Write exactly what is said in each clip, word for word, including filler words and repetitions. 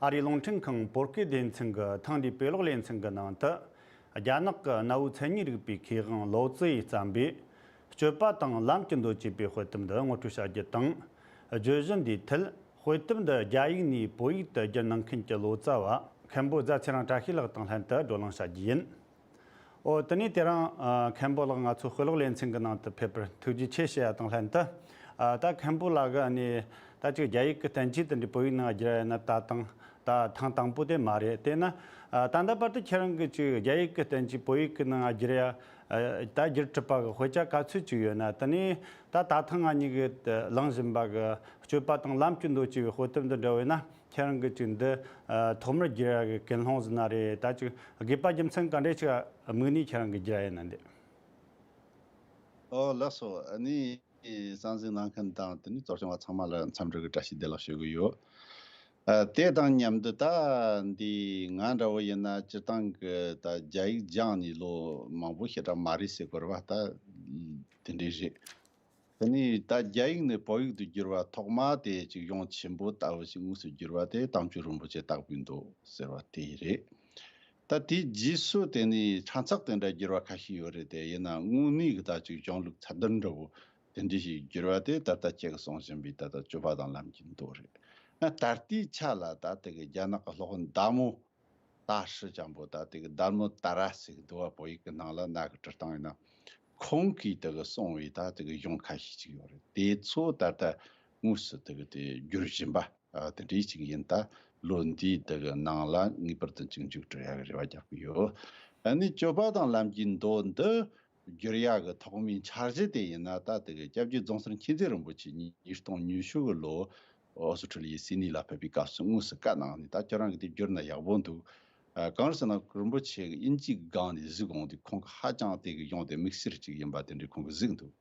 ཨ་རིའི་རླུང་འཕྲིན་ཁང་བོད་སྐད་སྡེ་ཚན་གྱི་ཐེངས་འདིའི་དཔེ་ཀློག་ལེ་ཚན་གྱི་ནང་དུ། རྒྱ་ནག་གི་གནའ་བོའི་མཚན་ཉིད་རིག་པའི་མཁས་དབང་ལའོ་ཙི་ཡིས་བརྩམས་པའི་སྤྱོད་པ་དང་ལམ་གྱི་མདོ་ཅེས་པའི་དཔེ་དེབ་འདི་ངོ་སྤྲོད་བྱ་རྒྱུ་དང་། བརྗོད་གཞི་འདིའི་ཐད། དཔེ་དེབ་འདི་རྒྱ་ཡིག་ནས་བོད་ཡིག་ཏུ་བསྒྱུར་གནང་མཁན་གྱི་ལོ་ཙཱ་བ་མཁན་པོ་རྫ་ཚེ་རིང་བཀྲ་ཤིས་ལགས་དང་ལྷན་དུ་བགྲོ་གླེང་བྱ་རྒྱུ་ཡིན། ཨོ། དེ་ནས་དེ་རིང་ཨ་མཁན་པོ་ལགས་ང་ཚོ་དཔེ་ཀློག་ལེ་ཚན་གྱི་ནང་དུ་ཕེབས་པར་ཐུགས་རྗེ་ཆེ་ཞུ་ཡ་དང་ལྷན་དུ། ཨ་ད་མཁན་པོ་ལགས་ཀྱིས་ཨ་ནི་ད་ཅིག་རྒྱ་ཡིག་གི་བསྟན་བཅོས་དེ་འདྲ་བོད་ཡིག་ནང་བསྒྱུར་ཡ་ཡིན་ན་ད་དང་ད་ཐེངས་དང་པོ་དེ་མ་རེད། དེས་ན་ཨ་ད་ལྟ་བར་དུ་ཁྱེད་རང་གིས་ཅིག་རྒྱ་ཡིག་གི་བསྟན་བཅོས་བོད་ཡིག་གི་ནང་བསྒྱུར་ཡ། ཨ་ད་བསྒྱུར་གྲུབ་པ་གི་དཔེ་ཆ་ག་ཚོད་ཅིག་ཡོད་ན། དེ་ནས་ད་ད་ཐེངས་ང་གཉིས་ཀྱིས་གླེང་བཞིན་པ་གི་སྤྱོད་པ་དང་ལམ་གྱི་མདོ་ཅེས་པའི་དཔེ་དེབ་འདི་འདྲ་བས་ན། ཁྱེད་རང་གིས་ཅིག་འདི་ཨ་ཐོག་མར་བསྒྱུར་ཡ་གི་ཀུན་སློང་ཟིན་ན་རེད། ད་ཅིག་དགོས་པ་རྒྱུ་མཚན་ག་འདྲས་ཅིག་དམིགས་ནས་ཁྱེད་རང་གིས་བསྒྱུར་ཡ་ཡིན་ན་འདི། ཨོ་ལགས་སོ། ཨ་ནི་གསན་གཟིགས་གནང་མཁན་དང་དེ་ནས་གཙོ་སྐྱོང་བ་ཚང་མ་ལ་འཚམས་འདྲི་གི་བཀྲ་ཤིས་བདེ་ལེགས་ཞུ་གི་ཡོད། ཨ་དེ་དང་མཉམ་དུ་ད་འདི་ང་འདྲ་བོ་ཡིན་ན་སྤྱིར་བཏང་གི་ད་རྒྱ་ཡིག་སྦྱངས་ནས་ལོ་མང་པོ་ཞེ་དྲག་མ་རེད་ཟེར་དགོས་རེད་བ། ད་དེ་འདྲས་རེད། དེ་ནས་ད་རྒྱ་ཡིག་ནས་བོད་ཡིག་ཏུ་བསྒྱུར་བ་ཐོག་མ་དེ་ཅིག་གཞུང་ཆེན་པོ་ལྟ་བུ་ཞིག་དངོས་སུ་བསྒྱུར་བ་དེ་དམ་ཆོས་རིན་པོ་ཆེ་དྭགས་པོའི་མདོ་ཟེར་བ་དེ་རེད། ད་དེའི་རྗེས་སུ་དེ་ནས་ཕྲན་ཚེགས་དེ་འདྲ་བསྒྱུར་བ་ཁ་ཤས་ཡོད་རེད། དེ་ཡིན་ན་དངོས་གནས་ཀྱི་ད་ཅིག་གཞུང་ལུགས་ཚད་ལྡན་འདྲ་བོ་དེ་འདྲ་ཞིག་བསྒྱུར་བ་དེ་ད་ལྟ་ཁྱེད་ཀྱིས་གསུངས་བཞིན་པའི་ད་ལྟ་སྤྱོད་པ་དང་ལམ་གྱི་མདོ་རེད། ད་ལྟའི་ཆ་ལ་ད་དེ་གི་རྒྱ་ནག་གི་སློབ་དཔོན་ཟླ་མོ། ད་ཧྲི་ཅང་པོ་ད་དེ་གི་དར་མོ་ད་ར་ཟེར་གི་འདུག་བ། བོད་ཡིག་གི་ནང་ལ་ན་གི་བྲི་སྟངས་ཡིན་ན། ཁོང་གིས་དེ་གི་གསུངས་པའི་ད་དེ་གི་གཞུང་ཁ་ཤས་ཅིག་ཡོད་རེད། དེ་ཚོ་ད་ལྟ་དངོས་སུ་དེ་གི་དེ་བསྒྱུར་བཞིན་པ་ཨ་དེ་འདྲའི་ཅིག་ཡིན། ད་ལོ་འདིའི་དེ་གི་ནང་ལ་ངེས་པར་དུ་ཅིག་མཇུག་སྒྲིལ་ཡག་གི་རེ་བ་རྒྱག་གི་ཡོད། ཨ་ནི་སྤྱོད་པ་དང་ལམ་གྱི་མདོ་འདི་བསྒྱུར་ཡག་གི་ཐོག་མའི་འཆར་གཞི་དེ་ཡིན་ན། ད་དེ་གི་སྐྱབས་རྗེ་རྫོང་སར་མཁྱེན་བརྩེ་རིན་པོ་ཆེ་ཉིས་སྟོང་ཉི་ཤུ་གི་ལོ་ཨོ་སི་ཁྲུ་ལི་ཡའི་སིད་ནི་ལ་ཕེབས་པའི་སྐབས་སུ་དངོས་སུ་བཀའ་གནང་ནས། ད་ཁྱོད་རང་གིས་དེ་བསྒྱུར་ན་ཡག་པོ་འདུག། ཨ་གང་ཟེར་ན་རིན་པོ་ཆེ་གིས་དབྱིན་ཇིའི་སྒང་ནས་གཟིགས་འོང་དུས་ཁོང་གིས་ཧ་ཅང་དེ་གི་གཞུང་དེ་དམིགས་བསལ་ཅིག་ཡིན་པ་དེ་འདྲའི་ཁོང་གིས་གཟིགས་འདུག།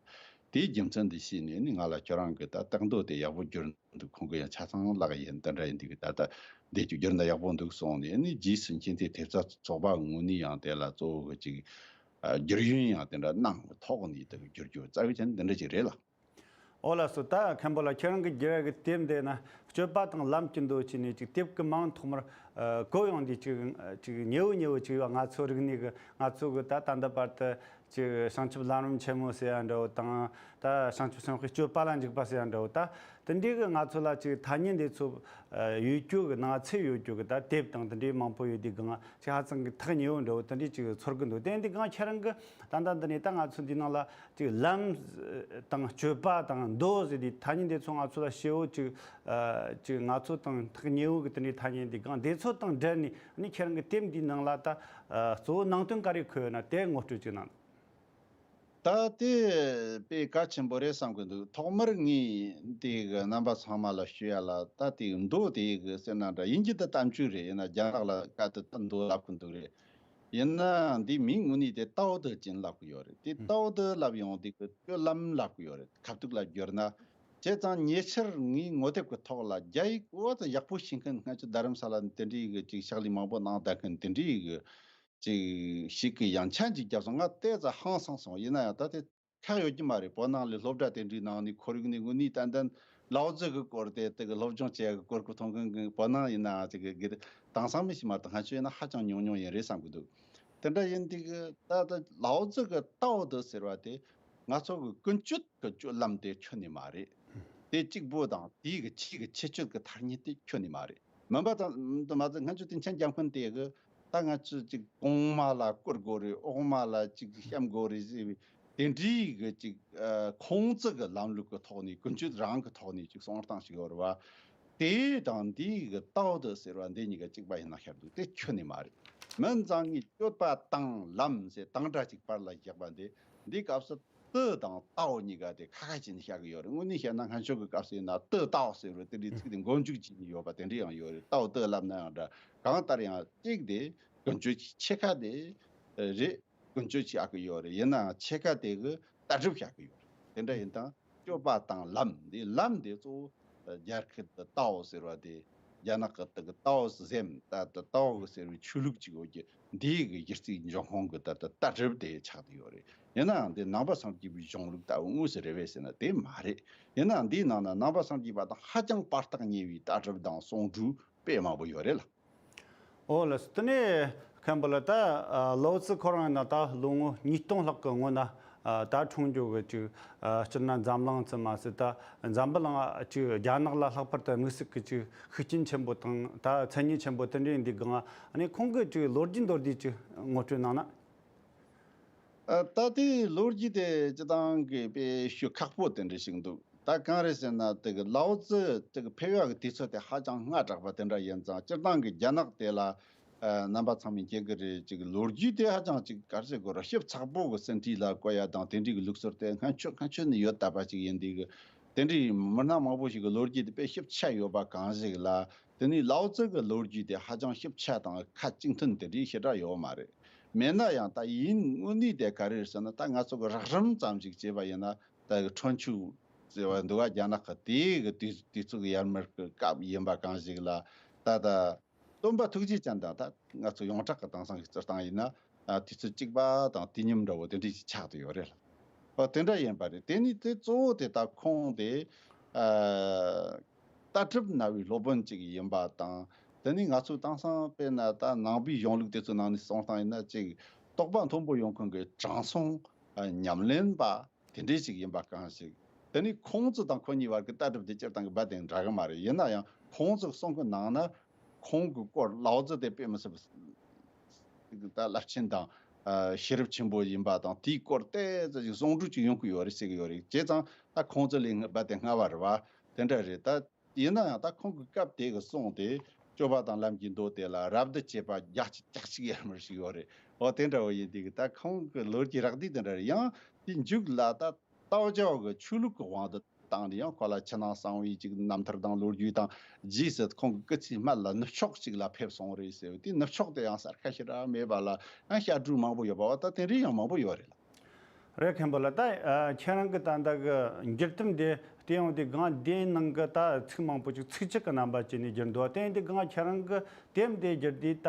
དེའི་རྒྱུ་མཚན་དེ་ཤེས་ནས་ནི་ང་ལ་ཁྱོད་རང་གིས་ད་རྟགས་མདོ་དེ་ཡག་པོ་བསྒྱུར་འདུག། ཁོང་གིས་ཡང་ཆ་ཚང་ལག་ཡིན་དེ་འདྲ་ཡིན་དུས་ཀྱི་ད་ལྟ་འདི་ཅིག་བསྒྱུར་ན་ཡག་པོ་འདུག་གསུངས་ནས་ནི། རྗེས་སུ་མཁྱེན་བརྩེ་ཐེབས་རྩ་ཚོགས་པ་ངོས་ནས་ཡང་དེ་ལ་གཙོ་བོ་གི་ཅིག་ཨ་བསྒྱུར་ཡོན་ཡང་དེ་འདྲ་གནང་གི་ཐོག་ནས་དེ་གི་བསྒྱུར་རྒྱུ་རྩ་བའི་ཆ་ནས་འདི་འདྲ་ཅིག་རེད་ལགས། ཨོ་ལགས་སོ། ད་མཁན་པོ་ལགས་ཁྱེད་རང་གིས་བསྒྱུར་ཡག་གི་དེབ་འདི་ན་སྤྱོད་པ་དང་ལམ་གྱི་མདོ་ཅེས་ནས་ཅིག་དེབ་ཀྱི་མིང་ཐོག་མར་ཨ་གོ་ཡོང་དུས་ཅིག་ཅིག་ཉེ་བོ་ཉེ་བོ་ཅིག་ཡོད། ང་ཚོ་རིག་གནས་ཀྱི་ང་ཚོ་གི་ད་ད་ལྟ་བར་དུ་ཅིག་བྱང་ཆུབ་ལམ་རིམ་ཆེན་མོ་ཟེར་ཡ་འདྲ་བོ་དང་། ད་བྱང་ཆུབ་སེམས་དཔའི་སྤྱོད་པ་ལ་འཇུག་པ་ཟེར་ཡ་འདྲ་བོ། ད་དེ་འདྲའི་གི་ང་ཚོ་ལ་ཅིག་ཐ་སྙད་འདི་ཚོ་ཨ་ཡོད་རྒྱུ་གི་ནང་ཚན་ཡོད་རྒྱུ་གི་ད་དེབ་དང་དེ་འདྲའི་མང་པོ་ཡོད་དུས་གང་ཅིག་ཧ་ཅང་གི་ཐག་ཉེ་བོ་འདྲ་བོ་དེ་འདྲའི་ཅིག་ཚོར་གི་འདུག། དེ་འདི་གང་ཁྱེད་རང་གི་ད་ལྟ་འདི་ནས་ད་ང་ཚོ་འདི་ནང་ལ་ཅིག་ལམ་དང་སྤྱོད་པ་དང་མདོ་ཟེར་དུས་ཐ་སྙད་འདི་ཚོ་ང་ཚོ་ལ་ཞེ་བོ་ཅིག་ཨ་ཅིག་ང་ཚོ་དང་ཐག་ཉེ་བོ་གི་དེ་འདྲའི་ཐ་སྙད་འདི་གང་དེ་ཚོ་དང་འབྲེལ་ནས་ནི་ཁྱེད་རང་གི་དེབ་འདིའི་ནང་ལ་ད་ཨ་གཙོ་བོ་ནང་དོན་ག་རེ་འཁོད་ཡོད་ན་དེ་ངོ་སྤྲོད་ཅིག་གནང་། ད་དེ་དཔེ་གལ་ཆེན་པོ་རེད་བསམ་གི་འདུག། ཐོག་མར་ངས་དེ་གི་རྣམ་པ་ཚང་མ་ལ་ཞུ་ཡ་ལ། ད་དེ་གི་མདོ་དེ་གི་ཟེར་ན་འདྲ་ཡིན་གྱི་ད་གཏམ་རྒྱུད་རེད། ཡིན་ན་རྒྱ་ནག་ལ་བཀའ་དེ་ད་མདོ་ལབ་གི་འདུག་རེད། ཡིན་ན་འདི་མིང་དངོས་གནས་དེ་ཏའོ་ཏེ་ཅིན་ལབ་གི་ཡོད་རེད། དེ་ཏའོ་ཏེ་ལབ་ཡོང་དེ་གི་སྤྱོད་ལམ་ལབ་གི་ཡོད་རེད། ཁ་ཐུག་ལ་བསྒྱུར་ན། བྱས་ཙང་ཉེ་ཆར་ངའི་ངོ་དེབ་ཀྱི་ཐོག་ལ་རྒྱ་ཡིག་འོ་ཙམ་ཡག་པོ་ཤེས་མཁན་སྔ་ཕྱི་རྡ་རམ་ས་ལ་དེ་འདྲའི་གི་ཅིག་ཕྱག་ལས་མང་པོ་གནང་བསྡད་མཁན་དེ་འདྲའི་གི་ཅིག་ཞིག་གི་ཡང་ཆན་ཅིག་བརྒྱབ་སོང་། ང་ཏོག་ཙམ་ཧང་སངས་སོང་། ཡིན་ན་ཡང་ད་དེ་ཁག་ཡོད་ཀྱི་མ་རེད། བོད་ནང་ལ་སློབ་གྲྭ་དེ་འདྲའི་ནང་ནས་ཁོར་ཡུག་ནས་དངོས་གནས་ཏན་ཏན་ལའོ་ཙི་གི་སྐོར་དེ་དེ་གི་སློབ་སྦྱོང་བྱེད་ཡག་གི་སྐོར་གི་མཐོང་མཁན་གི་བོད་ནང་ཡིན་ནའང་ཅིག་གི་གི་དེང་སང་མི་ཞིག་མ་གཏོགས་སྔ་ཕྱི་ཡིན་ན་ཧ་ཅང་ཉུང་ཉུང་ཡིན་རེད་བསམ་གི་འདུག། དེ་འདྲ་ཡིན་དུས་གི་ད་ད་ལའོ་ཙི་གི་ཏའོ་ཏེ་ཟེར་བ་དེ་ང་ཚོ་གི་ཀུན་སྤྱོད་ཀྱི་སྤྱོད་ལམ་དེ་ཁྱོན་ནས་མ་རེད། དེ་གཅིག་པོ་དང་དེའི་གི་ཆེས་གི་ཁྱད་ཆོས་ཀྱི་ཐ་སྙད་དེ་ཁྱོན་ནས་མ་རེད། མིན་པ་དང་དུ་མ་ཟད་སྔ་ཕྱི་དེ་མཆན་རྒྱག་མཁན་དེ་གི་ད་ང་ཚོས་ཅིག་གོང་མ་ལ་བཀུར་དགོས་རེད། འོག་མ་ལ་ཅིག་བཤམ་དགོས་རེད་ཟེར་བའི་དེ་འདྲའི་གི་ཅིག་ཨ་ཁུང་ཙི་གི་ལམ་ལུགས་ཀྱི་ཐོག་ནས་ཀུན་སྤྱོད་རང་གི་ཐོག་ནས་ཅིག་གསུང་སྟངས་ཤིག་ཡོད་རེད་བ། དེ་དང་འདིའི་གི་ཏའོ་ཏེ་ཟེར་བ་འདི་གཉིས་ཀ་གཅིག་པ་ཡིན་ན་ཤར་འདུག། དེ་ཁྱོན་ནས་མ་རེད། མིན་ཙང་ངས་སྤྱོད་པ་དང་ལམ་ཟེར་དང་སྒྲ་གཅིག་བར་ལ་བཞག་པ་འདི་འདིའི་སྐབས་སུ། ཏེ་དང་ཏའོ་གཉིས་ཀ་དེ་ཁ་ཁ་བྱས་ནས་བཤད་གི་ཡོད་རེད། དངོས་གནས་བཤད་ན་སྔ་ཕྱོགས་ཀྱི་སྐབས་སུ་ཡིན་ན་ཏེ་ཏའོ་ཟེར་བའི་དེ་འདྲའི་ཚིག་དེ་མགོ་མཇུག་བྱས་ནས་ཡོད་པ་དེ་འདྲ་ཡང་ཡོད་རེད། ཏའོ་ཏེ་ལབ་ན་ཡང་འདྲ། གང་ལྟར་ཡང་གཅིག་དེ་ཀུན་སྤྱོད་ཀྱི་ཕྱེད་ཀ་དེ་རེད། ཀུན་སྤྱོད་བཤད་གི་ཡོད་རེད། ཡིན་ནའང་ཕྱེད་ཀ་དེ་གི་ལྟ་གྲུབ་བཤད་གི་ཡོད་རེད། དེ་འདྲ་ཡིན་དང་སྤྱོད་པ་དང་ལམ་འདི་ལམ་དེ་གཙོ་བོ་རྒྱ་སྐད་དུ་ཏའོ་ཟེར་བ་དེ། རྒྱ་ནག་གི་དེ་གི་ཏའོ་ཟེམ་ད་ད་ཏའོ་གི་ཟེར་བའི་ཆོས་ལུགས་ཅིག་ཡོད་ཀྱི། འདིའི་གི་གཞི་རྩའི་འབྱུང་ཁུངས་ཀྱི་ད་ད་ལྟ་གྲུབ་དེ་ཆགས་བསྡད་ཡོད་རེད། ཡིན་ནའང་འདི་ནང་པ་སངས་རྒྱས་པའི་གཞུང་ལུགས་ལྟ་བུ་དངོས་སུ་རེད་པས་ཟེར་ན་དེ་མ་རེད། ཡིན་ནའང་འདིའི་ནང་ན་ནང་པ་སངས་རྒྱས་པ་དང་ཧ་ཅང་བར་ཐག་ཉེ་བའི་ལྟ་གྲུབ་དང་གསུང་སྒྲོས་ དཔེ་མང་པོ་ཡོད་རེད་ལ། ཨོ་ལགས་སོ། དེ་ནས་མཁན་པོ་ལགས། ད་ཨ་ལའོ་ཙི་ཁོ་རང་ཡིན་ན་ད་ལོ་ངོ་ཉིས་སྟོང་ལྷག་གི་སྔོན་ན་ཨ་ད་འཁྲུངས་རྒྱུ་གི་ཅིག་ཨ་སྤྱིར་ན་འཛམ་གླིང་ཙམ་མ་ཟད། ད་འཛམ་བུ་གླིང་ཨ་ཅིག་རྒྱ་ནག་ལ་ལྷག་པར་དུ་དམིགས་བསལ་གྱི་ཅིག་ཤུགས་རྐྱེན་ཆེན་པོ་དང་ད་མཚན་སྙན་ཆེན་པོ་དེ་འདྲ་ཡིན་དུས་སྒང་། ཨ་ནི་ཁོང་གི་ཅིག་ལོ་རྒྱུས་མདོར་བསྡུས་ཅིག་ངོ་སྤྲོད་གནང་ན། ཨ་ད་དེའི་ལོ་རྒྱུས་དེ་སྤྱི་བཏང་གི་དཔེ་ཞུ་ཁག་པོ་དེ་འདྲ་ཞིག་འདུག་ད་གང་རེད་ཟེར་ན། དེ་གི་ལའོ་ཙི་དེ་གི་ཕེབས་ཡག་གི་དུས་ཚོད་དེ་ཧ་ཅང་སྔ་དྲགས་པ་དེ་འདྲ་ཡིན་ཙང་། སྤྱིར་བཏང་གི་རྒྱ་ནག་དེ་ལ་ཨ་རྣམ་པ་ཚང་མས་མཁྱེན་གི་རེད། ཅིག་ལོ་རྒྱུས་དེ་ཧ་ཅང་ཅིག་ག་རེ་ཟེར་དགོས་རེད། ཞིབ་ཚགས་པོ་གི་ཟིན་བྲིས་ལ་བཀོད་ཡ་དང་དེ་འདྲའི་གི་ལུགས་སྲོལ་དེ་སྔ་ཕྱི་སྔ་ཕྱི་ནས་ཡོད་བསྡད་པ་ཅིག་ཡིན་དུས་གི། དེ་འདྲའི་མི་སྣ་མང་པོ་ཞིག་གི་ལོ་རྒྱུས་དེ་དཔེ་ཞིབ་ཆ་ཡོད་པ་གང་ཞིག་ལ། དེ་ནས་ལའོ་ཙི་གི་ལོ་རྒྱུས་དེ་ཧ་ཅང་ཞིབ་ཆ་དང་ཁ་གཅིག་མཐུན་དེ་འདྲའི་ཞེ་དྲག་ཡོད་མ་རེད། མེད་ན་ཡང་ད་ཡིན་དངོས་གནས་དེ་ག་རེ་རེད་ཟེར་ན། ད་ང་ཚོ་གི་རགས་རིམ་ཙམ་ཞིག་བྱས་པ་ཡིན་ན། ད་གི་ཁྲོན་ཆུ་ཟེར་བ་འདུག་ག་རྒྱ་ནག་གི་དེའི་གི་དུས་དུས་ཚོད་ཀྱི་ཡར་མར་གི་སྐབས་ཡིན་པ་གང་ཞིག་ལ། ད་ད་སྟོན་པ་ཐུགས་རྗེ་ཅན་དང་ད་ང་ཚོ་ཡོངས་གྲགས་ཀྱི་དེང་སང་གི་སྤྱིར་བཏང་ཡིན་ན། ཨ་དུས་ཚོད་གཅིག་པ་དང་དུས་མཉམ་འདྲ་བོ་དེ་འདྲ་ཞིག་ཆགས་བསྡད་ཡོད་རེད་ལ། ཨོ་དེ་འདྲ་ཡིན་པ་རེད། དེ་ནི་དེ་གཙོ་བོ་དེ་ད་ཁོང་དེ་ཨ་ལྟ་གྲུབ་སྨྲ་བའི་སློབ་དཔོན་ཅིག་ཡིན་པ་དང་། དེ་ནི་ང་ཚོ་དེང་སང་དཔེར་ན་ད་ནང་པའི་གཞུང་ལུགས་དེ་ཚོའི་ནང་ནས་སོང་སྟངས་ཡིན་ན། ཅིག་རྟོགས་པ་མཐོན་པོ་ཡོང་མཁན་གྱི་དྲང་སྲོང་ཨ་ཉམས་ལེན་པ་དེ་འདྲའི་ཞིག་ཡིན་པ་གང་ཞིག་དེ་ནི་ཁོང་ཚོ་དང་ཁོ་གཉིས་བར་གྱི་ལྟ་གྲུབ་དེ་སྤྱིར་བཏང་གི་རྦད་དེ་འདྲ་གི་མ་རེད། ཡིན་ན་ཡང་ཁོང་ཚོའི་གསུང་གི་ནང་ན། ཁོང་གི་སྐོར་ལའོ་ཙི་དེ་དཔེ་མི་སྲིད་པ་ད་རླབས་ཆེན་དང་ཨ་ཤེས་རབ་ཆེན་པོ་ཡིན་པ་དང་། དེའི་སྐོར་ཏོག་ཙམ་ཞིག་གསུང་སྒྲོས་ཅིག་ཡོང་གི་ཡོད་རེད་ཟེར་གི་ཡོད་རེད། བྱས་ཙང་ད་ཁོང་ཚོ་ལས་རྦད་དེ་སྔ་བ་རེད་བ། དེ་འདྲ་རེད། ད་ཡིན་ན་ཡང་ད་ཁོང་གི་སྐབས་དེ་གི་གསུང་དེ་སྤྱོད་པ་དང་ལམ་གྱི་མདོ་དེ་ལ་རབ་ཏུ་བྱེད་པ་བརྒྱ་ཆ་བརྒྱ་ཅིག་ཡར་མར་ཞིག་ཡོད་རེད། འོ་དེ་འདྲ་བོ་ཡིན་དུས་གི་ད་ཁོང་གི་ལོ་རྒྱུས་རགས་བསྡུས་དེ་འདྲ་རེད། ཡང་དེའི་མཇུག་ལ་ད་ཏའོ་ཅའོ་གི་ཆོས་ལུགས་ཀྱི་དབང་དུ་བཏང་ནས། ཡང་ཁོ་ལ་ཕྱི་ནང་གསང་བའི་ཅིག་རྣམ་ཐར་དང་ལོ་རྒྱུས་དང་རྗེས་སུ་ཁོང་གི་སྐུ་ཚེའི་སྨད་ལ་ནུབ་ཕྱོགས་ཅིག་ལ་ཕེབས་སོང་རེད་ཟེར་བ་དེ། ནུབ་ཕྱོགས་དེ་ཡང་གསལ་ཁ་ཞེ་དྲག་མེད་པ་ལ་ཡང་བཤད་སྒྲོས་མང་པོ་ཡོད་པ་བ། ད་དེ་འདྲའི་ཡང་མང་པོ་ཡོད་རེད་ལ། རེད། མཁན་པོ་ལགས། ད་ཨ་ཁྱེད་རང་གི་ད་ལྟ་གི་འགྱུར་དེབ་འདི་བལྟས་ཡོང་དུས་སྒང་། འདིའི་ནང་གི་ད་ཚིག་མང་པོ་ཅིག་ཚིགས་བཅད་ཀྱི་རྣམ་པ་བྱས་ནས་བསྒྱུར་འདུག་དེ་ཡིན་དུས་སྒང་ཁྱེད་རང་གི་དེབ་འདི་བསྒྱུར་དུས་ད་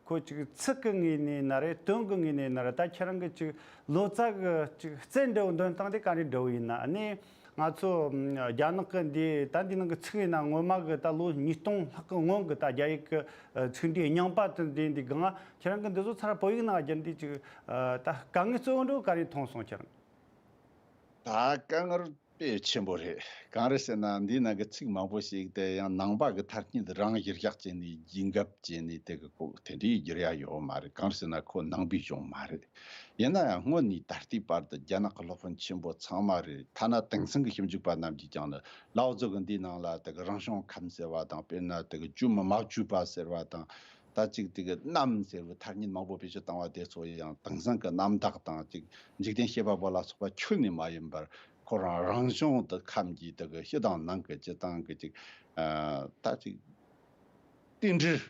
ཁོ་ཅིག་ཚིག་གི་ངོས་ནས་ན་རེད། དོན་གྱི་ངོས་ནས་ན་རེད། ད་ཁྱེད་རང་གི་ཅིག་ལོ་ཙཱ་གི་ཅིག་རྩལ་འདྲ་བོ་འདོན་སྟངས་དེ་ག་རེ་འདྲ་བོ་ཡིན་ན། ཨ་ནི་ང་ཚོ་ཨམ་རྒྱ་ནག་གི་འདི་ད་འདི་ནང་གི་ཚིག་ཡིན་ན། སྔོན་མ་གི་ད་ལོ་ཉིས་སྟོང་ལྷག་གི་སྔོན་གི་ད་རྒྱ་ཡིག་གི་ཨ་ཚིག་འབྲུའི་རྙིང་པ་དེ་འདི་འདི་སྒང་། ཁྱེད་རང་གིས་འདི་ཚོ་ཚར་བོད་ཡིག་ནང་བསྒྱུར་དུས་ཅིག་ཨ་ད་དཀའ་ངལ་གཙོ་བོ་འདྲ་བོ་ག་རེ་མཐོང་སོང་ཁྱེད་རང་། ད་དཀའ་ངལ་དཔེ་ཆེན་པོ་རེད། གང་རེད་ཟེར་ན། འདིའི་ནང་གི་ཚིག་མང་པོ་ཞིག་དེ་ཡང་ནང་པ་གི་ཐ་སྙད་རང་གཞིར་བཞག་བྱས་ནས། རྒྱུན་འགབ་བྱས་ནས་དེ་གི་ཁོ་དེ་འདྲའི་བསྒྱུར་ཡ་ཡོད་མ་རེད། གང་རེད་ཟེར་ན་ཁོ་ནང་པའི་གཞུང་མ་རེད། ཡིན་ན་ཡང་སྔོན་ནས་ད་ལྟའི་བར་དུ་རྒྱ་ནག་གི་སློབ་དཔོན་ཆེན་པོ་ཚང་མ་རེད། ཐ་ན་དེང་སང་གི་ཞིབ་འཇུག་པ་རྣམས་ཀྱིས་ཀྱང་ནི་ལའོ་ཙི་གི་འདིའི་ནང་ལ་དེ་གི་རང་བྱུང་ཁམས་ཟེར་བ་དང་། དཔེར་ན་དེ་གི་བཅོས་མ་མ་བཅོས་པ་ཟེར་བ་དང་། ད་ཅིག་དེ་གི་གནམ་ཟེར་བའི་ཐ་སྙད་མང་པོ་བེད་སྤྱོད་བཏང་བ་དེ་ཚོ་ཡང་དེང་སང་གི་རྣམ་དག་དང་། ཅིག་འཇིག་རྟེན་བཤད་པ་པོ་ལ་སོགས་པ་ཁྱོན་ནས་མ་ཡིན་པར། ཁོ་རང་རང་བྱུང་དུ་ཁམས་ཀྱི་དེ་གི་ཕྱི་དང་ནང་གི་སྤྱི་བཏང་གི་ཅིག་ཨ་ད་ཅིག་རྟེན་འབྲེལ་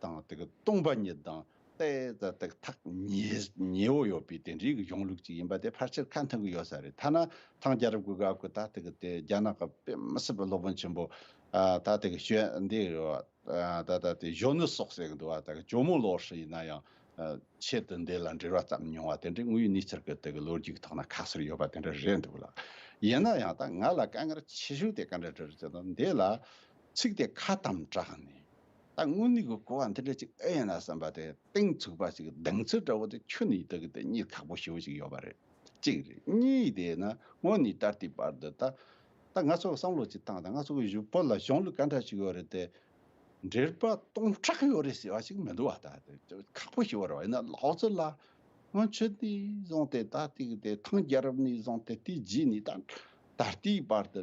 དང་། དེ་གི་སྟོང་པ་ཉིད་དང་ཏོག་ཙམ་དེ་གི་ཐག་ཉེ་ཉེ་བོ་ཡོད་པའི་དེ་འདྲའི་གི་གཞུང་ལུགས་ཅིག་ཡིན་པ་དེ་ཕལ་ཆེར་ཁ་འཐོན་གི་ཡོད་ས་རེད། ཐ་ན་ཐང་རྒྱལ་རབས་ཀྱི་སྐབས་ཀྱི་ད་དེ་གི་དེ་རྒྱ་ནག་གི་དཔེ་མི་སྲིད་པའི་སློབ་དཔོན་ཆེན་པོ་ཨ་ད་དེ་གི་ཞོན་འདི་རེད་བ། ད་ད་དེ་གཞོན་ནུ་སོགས་ཟེར་གི་འདུག་བ། ད་གི་ཇོ་མོ་ལོ་ཧྲི་ཡིན་ན་ཡང་ཨ་ཆེད་དུ་འདི་ལ་འབྲེལ་བ་བརྩམས་མྱོང་བ་དེ་འདྲའི་དངོས་ཡོད་གནས་ཚུལ་གི་དེ་གི་ལོ་རྒྱུས་ཀྱི་ཐོག་ན་ཁ་གསལ་ཡོད་པ་དེ་འདྲ་རེད་འདུག་ལ། ཡིན་ན་ཡང་ད་ང་ལ་དཀའ་ངལ་ཆེ་ཤོས་དེ་ག་འདྲ་འདྲ་རེད་ཟེར་ན། འདི་ལ་ཚིག་དེ་ཁ་དམ་དྲགས་ནས། ད་དངོས་གནས་ཀྱི་གོ་བ་འདི་འདྲ་ཅིག་ཨེ་ཡིན་ན་བསམ་པ་དེ་གཏིང་ཚུགས་པ་ཞིག་གདེང་ཚོད་འདྲ་བོ་དེ་ཁྱོན་ནས་དེ་གི་དེ་རྙེད་ཁག་པོ་ཞེ་པོ་ཞིག་ཡོད་པ་རེད། གཅིག་རེད། གཉིས་དེ་ན་དངོས་གནས་ད་ལྟའི་བར་དུ་ད་ད་ང་ཚོ་གི་བསམ་བློ་ཅིག་བཏང་དང་། ང་ཚོ་གི་བོད་ལ་གཞུང་ལུགས་ག་འདྲ་ཞིག་ཡོད་རེད་དེ། འགྲེལ་པ་སྟོང་ཕྲག་ཡོད་རེད་ཟེར་བ་ཞིག་མི་འདུག་བ། ད་དེ་ཁག་པོ་ཞིག་ཡོད་རེད་བ། ཡིན་ན་ལའོ་ཙི་ལ་སྔོན་ཆད་ནས་བཟུང་སྟེ། ད་ལྟའི་དེ་ཐང་རྒྱལ་རབས་ནས་བཟུང་སྟེ། དེའི་རྗེས་ནས་ད་ད་ལྟའི་བར་དུ་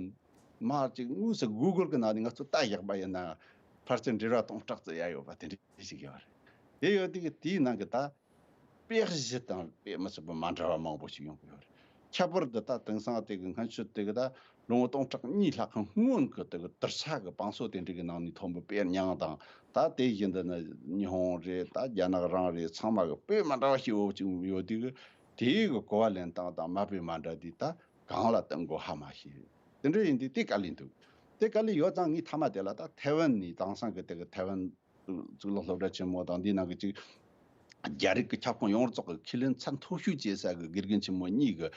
མར་ཅིག་དངོས་སུ་གུ་གལ་གི་ནང་ནས་ང་ཚོ་ལྟ་བཞག་པ་ཡིན་ན། ཕལ་ཆེར་འགྲེལ་པ་སྟོང་ཕྲག་ཙམ་ཡ་ཡོད་པ་དེ་འདྲ་ཞིག་ཡོད་རེད། དེ་ཡོད་དུས་དེའི་ནང་གི་ད་དཔེ་གཞི་དང་དཔེ་མི་སྲིད་པ་མ་འདྲ་བ་མང་པོ་ཞིག་ཡོང་གི་ཡོད་རེད། ཁྱད་པར་དུ་ད་དེང་སང་དེ་གི་སྔ་ཕྱི་དེ་གི་ད་ལོ་ངོ་སྟོང་ཕྲག་གཉིས་ལྷག་གི་སྔོན་གི་དེ་གི་དུར་ས་གི་བང་སོ་དེ་འདྲ་གི་ནང་ནས་ཐོན་པའི་དཔེ་རྙིང་དང་། ད་དེ་བཞིན་དུ་ནི་ཉི་ཧོང་རེད། ད་རྒྱ་ནག་རང་རེད། ཚང་མ་གི་དཔེ་མ་འདྲ་བ་ཞིག་འོ་ཅིག་ཡོད་དུས་གི་དེའི་གི་གོ་བ་ལེན་སྟངས་དང་མ་དཔེ་མ་འདྲ་དུས། ད་གང་ལ་བསྟུན་དགོས་ཧ་མ་ཤེས། དེ་འདྲ་ཡིན་དུས་དེ་དཀའ་ལས་འདུག་དེ་དཀའ་ལས་ཡོད་ཙང་། ངས་མཐའ་མ་དེ་ལ་ད་ཐའེ་ཝན་ནས། དེང་སང་གི་དེ་གི་ཐའེ་ཝན་གཙུག་ལག་སློབ་གྲྭ་ཆེན་མོ་དང་འདི་ནང་གི་ཅིག་རྒྱ་རིགས་ཀྱི་ཁྱབ་ཁོངས་ཡོངས་རྫོགས་ཀྱི་ཁས་ལེན་ཚད་མཐོ་ཤོས་བྱེད་ས་གི་དགེ་རྒན་ཆེན་མོ་གཉིས་ཀྱི་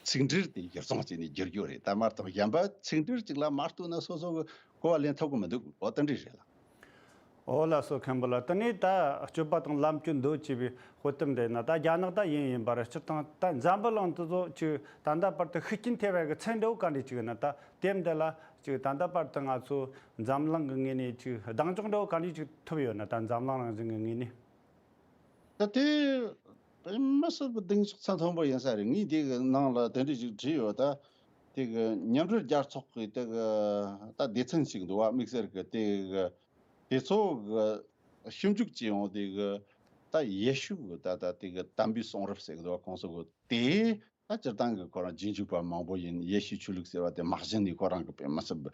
ཚིག་འགྲེལ་དེ་གཞིར་བཟུང་བྱས་ནས་བསྒྱུར་རྒྱུ་རེད། ད་མ་གཏོགས་གཞན་པ་ཚིག་འགྲེལ་གཅིག་ལ་མ་ལྟོས་ན་སོ་སོ་གི་གོ་བ་ལེན་ཐུབ་ཀྱི་མི་འདུག་འོ་དེ་འདྲ་རེད་ལ། འོ་ལགས་སོ། མཁན་པོ་ལགས། དེ་ནས་ད་སྤྱོད་པ་དང་ལམ་སྤྱོད་འདོད་ཅེས་པའི་དཔེ་དེབ་འདི་ན་ད་རྒྱ་ནག་ད་ཡིན་ཡིན་པར་སྤྱིར་བཏང་ད་འཛམ་བུ་གླིང་དེ་ཚོ་ཅིག་ད་ལྟ་བར་དུ་ཤུགས་རྐྱེན་ཐེབས་པའི་གི་ཚན་འདྲ་བོ་ག་འདྲ་ཅིག་ཡོད་ན། ད་དེབ་འདི་ལ་ཅིག་ད་ལྟ་བར་དུ་ང་ཚོ་འཛམ་གླིང་གི་ངོས་ནས་ཅིག་གདེང་འཇོག་འདྲ་བོ་ག་འདྲ་ཅིག་ཐོབ་ཡོད་ན། ད་འཛམ་གླིང་རང་བཞིན་གི་ངོས་ནས། ད་དེ་དཔེ་མི་སྲིད་པའི་གདེང་འཇོག་ཚད་མཐོན་པོ་ཡིན་ས་རེད། ངས་དེ་གི་ནང་ལ་དེ་འདྲ་ཞིག་བྲིས་ཡོད། ད་དེ་གི་མཉམ་འབྲེལ་རྒྱལ་ཚོགས་ཀྱི་དེ་གི་ད་སྡེ་ཚན་ཞིག་འདུག་བ། དམིགས་བསལ་གི་དེ་གི་དེ་ཚོ་གི་ཞིབ་འཇུག་བྱེད་ཡོང་དེ་གི་ད་ཡེ་ཤུ་གི་ད་ད་དེ་གི་དམ་པའི་གསུང་རབ་ཟེར་གི་འདུག་བ། ཁོང་ཚོ་གི་དེ་ད་སྤྱིར་བཏང་གི་ཁོ་རང་རྗེས་འཇུག་པ་མང་པོ་ཡིན། ཡེ་ཤུའི་ཆོས་ལུགས་ཟེར་བ་དེ་མ་གཞི་ནས་ཁོ་རང་གི་དཔེ་མི་སྲིད་པ་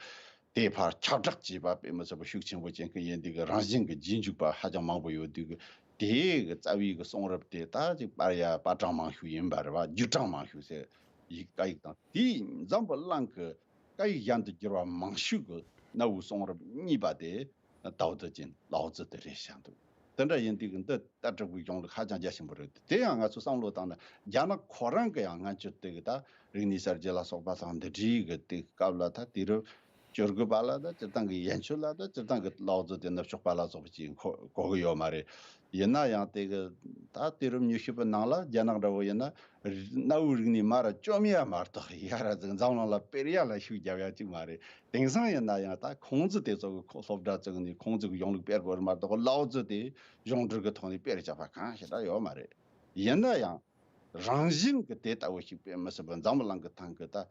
དེ་ཕར་ཁྱབ་བསྒྲགས་བྱས་པ་དཔེ་མི་སྲིད་པ་ཤུགས་ཆེན་པོ་ཅན་གྱི་ཡིན། དེ་གི་རང་བཞིན་གྱི་རྗེས་འཇུག་པ་ཧ་ཅང་མང་པོ་ཡོད། དེ་གི་དེ་གི་རྩ་བའི་གི་གསུང་རབ་དེ་ད་ཅིག་པར་ཡ་པར་གྲངས་མང་ཤོས་ཡིན་པ་རེད་བ། བརྒྱུད་གྲངས་མང་ཤོས་ཟེར་ཡིག་སྐད་ཡིག་དང་། དེའི་འཛམ་བུ་གླིང་གི་སྐད་ཡིག་གཞན་དུ་བསྒྱུར་བ་མང་ཤོས་ཀྱི་གནའ་བོའི་གསུང་རབ་གཉིས་པ་དེ་ཏའོ་ཙི་ཅན་ལའོ་ཙི་དེ་རེད་བཞག་འདུག་དེ་འདྲ་ཡིན་དུས་ཀྱི་འདི་ལྟ་གྲུབ་ཀྱི་གཞུང་ལུགས་ཧ་ཅང་རྒྱ་ཆེན་པོ་རེད། དེ་ཡང་ང་ཚོས་བསམ་བློ་བཏང་ན་རྒྱ་ནག་ཁོ་རང་གི་ཡང་སྔ་ཕྱིར་དེ་གི་ད་རིག་གནས་གསར་བརྗེ་ལ་སོགས་པ་དང་འདི་འདྲའི་གི་དེ་སྐབས་ལ་ད་དུས་རབས་བཅུ་དགུ་པ་ལ་ད་སྤྱིར་བཏང་གི་ཡན་ཆོད་ལ་ད་སྤྱིར་བཏང་གི་ལའོ་ཙི་དེ་ནུབ་ཕྱོགས་པ་ལ་སོགས་པ་ཅིག་གོ་གི་ཡོད་མ་རེད། ཡིན་ན་ཡང་དེ་གི་ད་དུས་རབས་ཉི་ཤུ་པའི་ནང་ལ་རྒྱ་ནག་འདྲ་བོ་ཡིན་ན་གནའ་བོའི་རིག་གནས་མར་བཅོམ་ཡ་མ་གཏོགས་ཡར་འཛམ་གླིང་ལ་སྤེལ་ཡ་ལ་ཤུགས་རྒྱབ་ཡ་ཅིག་མ་རེད། དེང་སང་ཡིན་ན་ཡང་ད་ཁུང་ཙི་དེ་ཚོ་གི་ཁོ་སློབ་གྲྭ་བཙུགས་ནས་ཁུང་ཙི་གི་གཞུང་ལུགས་སྤེལ་དགོས་རེད་མ་གཏོགས་ལའོ་ཙི་དེ་གཞུང་འབྲེལ་གི་ཐོག་ནས་སྤེལ་བྱ་བ་གང་ཞིག་ད་ཡོད་མ་རེད། ཡིན་ན་ཡང་རང་བཞིན་གི་དེ་ལྟ་བུ་ཞིག་དཔེ་མི་སྲིད་པ་འཛམ་བུ་གླིང་གི་ཐང་གི་ད་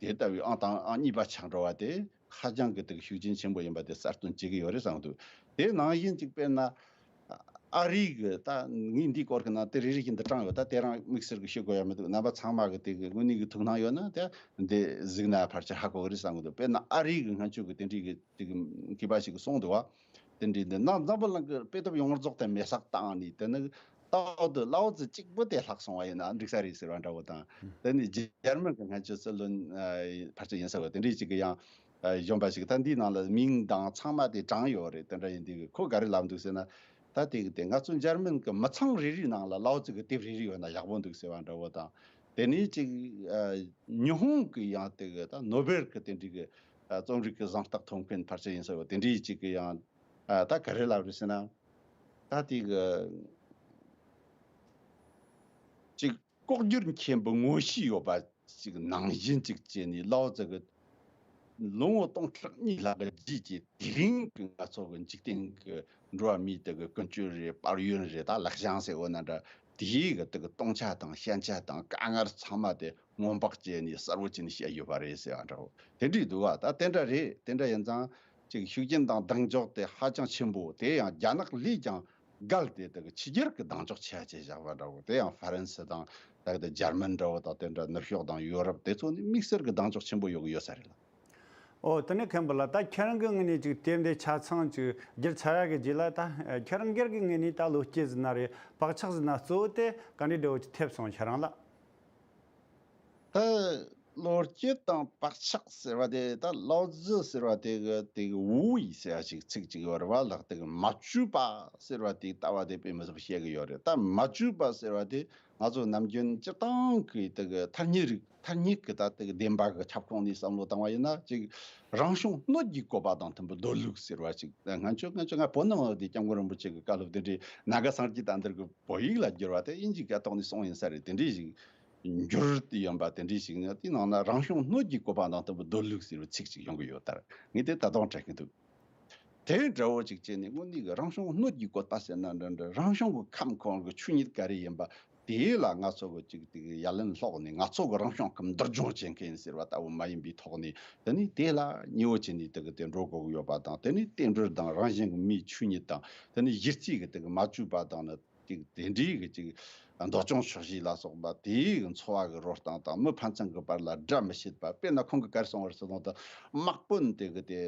དེ་ལྟ་བུའི་ཨང་དང་ཨང་གཉིས་པ་ཆགས་འགྲོ་བ་དེ་ཧ་ཅང་གི་དེ་ཤུགས་རྐྱེན་ཆེན་པོ་ཡིན་པ་དེ་གསལ་སྟོན་བྱེད་ཀྱི་ཡོད་རེད་བསམ་འདུག་དེ་ནང་བཞིན་ཅིག་དཔེར་ན། ཨ་རི་གི་ད་ངས་འདིའི་སྐོར་གྱི་ནང་དེ་རེ་རེ་བཞིན་དུ་དྲངས་ཡོད། ད་དེ་རང་དམིགས་བསལ་གྱི་ཤོད་དགོས་ཡ་མི་འདུག་རྣམ་པ་ཚང་མ་གི་དེ་གི་དངོས་གནས་ཀྱི་ཐུགས་སྣང་ཡོད་ན་དེ་འདི་གཟིགས་ན་ཕལ་ཆེར་ཧ་གོ་གི་རེད་བསམ་གི་འདུག་དཔེར་ན་ཨ་རི་གི་སྔ་ཕྱོགས་ཀྱི་དེ་འདྲའི་གི་དེ་གི་མཁས་པ་ཞིག་གིས་གསུངས་འདུག་བ། དེ་འདྲའི་འདི་ནང་འཛམ་བུ་གླིང་གི་དཔེ་དེབ་ཡོངས་རྫོགས་དེ་མེ་སྲེག་བཏང་ནས་དེ་ནི་ཏའོ་དེ་ལའོ་ཙི་གཅིག་པུ་དེ་ལྷག་སོང་བ་ཡིན་ན་འགྲིག་ས་རེད་ཟེར་བ་འདྲ་བོ་དང་། དེ་ནི་འཇར་མན་གི་སྔ་ཕྱི་སྲིད་བློན་ཕལ་ཆེར་ཡིན་ས་བ་དེ་འདྲའི་ཅིག་གི་ཡང་། གཞོན་པ་ཞིག་ད་འདིའི་ནང་ལ་མིང་དང་ཚང་མ་དེ་དྲངས་ཡོད་རེད། དེ་འདྲ་ཡིན་དུས་ཁོ་ག་རེ་ལབ་འདུག་ཟེར་ན། ད་དེ་གི་དེ་ང་ཚོ་འཇར་མན་གི་མི་ཚང་རེ་རེའི་ནང་ལ་ལའོ་ཙི་གི་དེབ་རེ་རེ་ཡོད་ན་ཡག་པོ་འདུག་ཟེར་བ་འདྲ་བོ་དང་། དེ་ནས་ཅིག་ཉི་ཧོང་གི་ཡང་དེ་གི་ད་ནོ་བེལ་གི་དེ་འདྲའི་གི་རྩོམ་རིག་གི་གཟེངས་རྟགས་ཐོབ་མཁན་ཕལ་ཆེར་ཡིན་ས་བ་དེ་འདྲའི་ཅིག་གི་ཡང་ད་ག་རེ་ལབ་རེད་ཟེར་ན། ད་དེ་གི་ཅིག་ལྐོག་གྱུར་མཁན་པོ་ངོ་ཤེས་ཡོད་པ་ཅིག་ནང་བཞིན་ཅིག་བྱས་ནས་ལའོ་ཙི་གི་ལོ་ངོ་སྟོང་ཕྲག་གཉིས་ལྷག་གི་རྗེས་ཀྱི་དེ་རིང་གི་ང་ཚོ་གི་འཇིག་རྟེན་གི་འགྲོ་བ་མིའི་དེ་གི་ཀུན་སྤྱོད་རེད། དཔལ་ཡོན་རེད། ད་ལེགས་བྱང་ཟེར་འོ་ན་འདྲ། དེའི་གི་དེ་གི་སྟོང་ཆ་དང་ཞན་ཆ་དང་དཀའ་ངལ་ཚང་མ་དེ་སྔོན་དཔག་བྱས་ནས་གསལ་བོ་བྱས་ནས་བཤད་ཡོད་པ་རེད་ཟེར་བ་འདྲ་བོ་དེ་འདྲས་འདུག་བ། ད་དེ་འདྲ་རེད། དེ་འདྲ་ཡིན་ཙང་ཅིག་ཤུགས་རྐྱེན་དང་གདེང་འཇོག་དེ་ཧ་ཅང་ཆེན་པོ། དེ་ཡང་རྒྱ་ནག་ལས་ཀྱང་གལ་ཏེ་དེ་གི་ཕྱི་རྒྱལ་གྱི་གདེང་འཇོག་ཆེ་ཆེ་བཞག་པ་འདྲ་བོ། དེ་ཡང་ཧྥ་རན་སི་དང་ད་གི་དེ་འཇར་མན་འདྲ་བོ་དང་དེ་འདྲ་ནུབ་ཕྱོགས་དང་ཡོ་རོབ་དེ་ཚོ་ནི་དམིགས་བསལ་གྱི་གདེང་འཇོག་ཆེན་པོ་ཡོད་གི་ཡོད་ས་རེད་ལ། ཨོ་དེ་ནས་མཁན་པོ་ལགས། ད་ཁྱེད་རང་གི་ངོས་ནས་ཅིག་དེབ་འདི་ཆ་ཚང་ཅིག་བསྒྱུར་ཚར་ཡག་གི་རྗེས་ལ་ད་ཁྱེད་རང་སྒེར་གྱི་ངོས་ནས་ད་བློ་སྐྱེད་ཟེར་ན་རེད། བག་ཆགས་ཟེར་ན་གཙོ་བོ་དེ་ག་འདྲའི་འདྲ་བོ་ཅིག་ཐེབས་སོང་ཁྱེད་རང་ལ། ད་བློ་སྐྱེད་དང་བག་ཆགས་ཟེར་བ་དེ་ད་ལའོ་ཙི་ཟེར་བ་དེ་གི་དེ་གི་ཝུའུ་ཡི་ཟེར་བ་ཅིག་ཚིག་ཅིག་ཡོད་རེད་བ་ལགས། དེ་གི་མ་བཅོས་པ་ཟེར་བ་དེ་ལྟ་བ་དེ་དཔེ་མི་སྲིད་པ་བཤད་གི་ཡོད་རེད། ད་མ་བཅོས་པ་ཟེར་བ་དེ་ང་ཚོ་ནམ་རྒྱུན་སྤྱིར་བཏང་གི་དེ་གི་ཐ་སྙད་རིག་ཐ་སྙད་གི་ད་དེ་གི་བདེན་པ་གི་ཁྱབ་ཁོངས་ནས་བསམ་བློ་བཏང་བ་ཡིན་ན་ཅིག་རང་བྱུང་སྣོད་ཀྱི་བཀོད་པ་དང་མཐུན་པའི་འདོད་ལུགས་ཟེར་བ་ཅིག་ད་ང་ཚོ་ང་ཚོ་ང་བོད་ནང་ལ་དེ་སྐྱབས་མགོན་རིན་པོ་ཆེ་གི་བཀའ་སློབ་དེ་འདྲའི་ནཱ་ག་སངས་རྒྱས་དང་འདིར་གི་བོད་ཡིག་ལ་བསྒྱུར་བ་དེ་དབྱིན་ཇི་སྐད་ཐོག་ནས་གསུངས་ཡིན་ས་རེད། དེ་འདྲའི་ཞིག་འགྱུར་ཡོང་པ་དེ་འདྲའི་ཞིག་ནི་དེའི་ནང་ན་རང་བྱུང་སྣོད་ཀྱི་བཀོད་པ་དང་མཐུན་པའི་འདོད་ལུགས་ཟེར་བའི་ཚིག་ཅིག་ཡོང་གི་ཡོད་ལྟར་ངས་དེ་ད་དུང་དྲན་གྱི་འདུག་དེ་འདྲ་བོ་ཅིག་བྱས་ནས་དངོས་གནས་ཀྱི་རང་བྱུང་སྣོད་ཀྱི་བཀོད་པ་ཟེར་ན་འདྲ་འདྲ་རང་བྱུང་གི་ཁམས་ཁོང་གི་ཆོས་ཉིད་ག་རེ་ཡིན་པ་དེ་ལ་ང་ཚོ་གི་ཅིག་དེ་གི་ཡ་ལན་སློག་ནས་ང་ཚོ་གི་རང་བྱུང་ཁམས་འདུལ་སྦྱོང་བྱེད་མཁན་ཡིན་ཟེར་བ་ལྟ་བུ་མ་ཡིན་པའི་ཐོག་ནས་དེ་ནས་དེ་ལ་ཉེ་བོ་བྱས་ནས་དེ་གི་དེ་འགྲོ་དགོས་ཀྱི་ཡོད་པ་དང་། དེ་ནས་རྟེན་འབྲེལ་དང་རང་བཞིན་གྱི་མིའི་ཆོས་ཉིད་དང་དེ་ནས་གཞི་རྩའི་གི་དེ་གི་མ་བཅོས་པ་དང་ནི། ཅིག་དེ་འདྲའི་གི་ཅིག་འདོད་ཆུང་ཆོག་ཤེས་ལ་སོགས་པ་དེའི་གི་འཚོ་བ་གི་རོལ་སྟངས་དང་མི་ཕན་ཚུན་གི་བར་ལ་དགྲ་མི་བྱེད་པ། དཔེར་ན་ཁོང་གི་ག་རེ་གསུངས་པ་རེད་ཟེར་དུས་དམག་དཔོན་དེ་གི་དེ་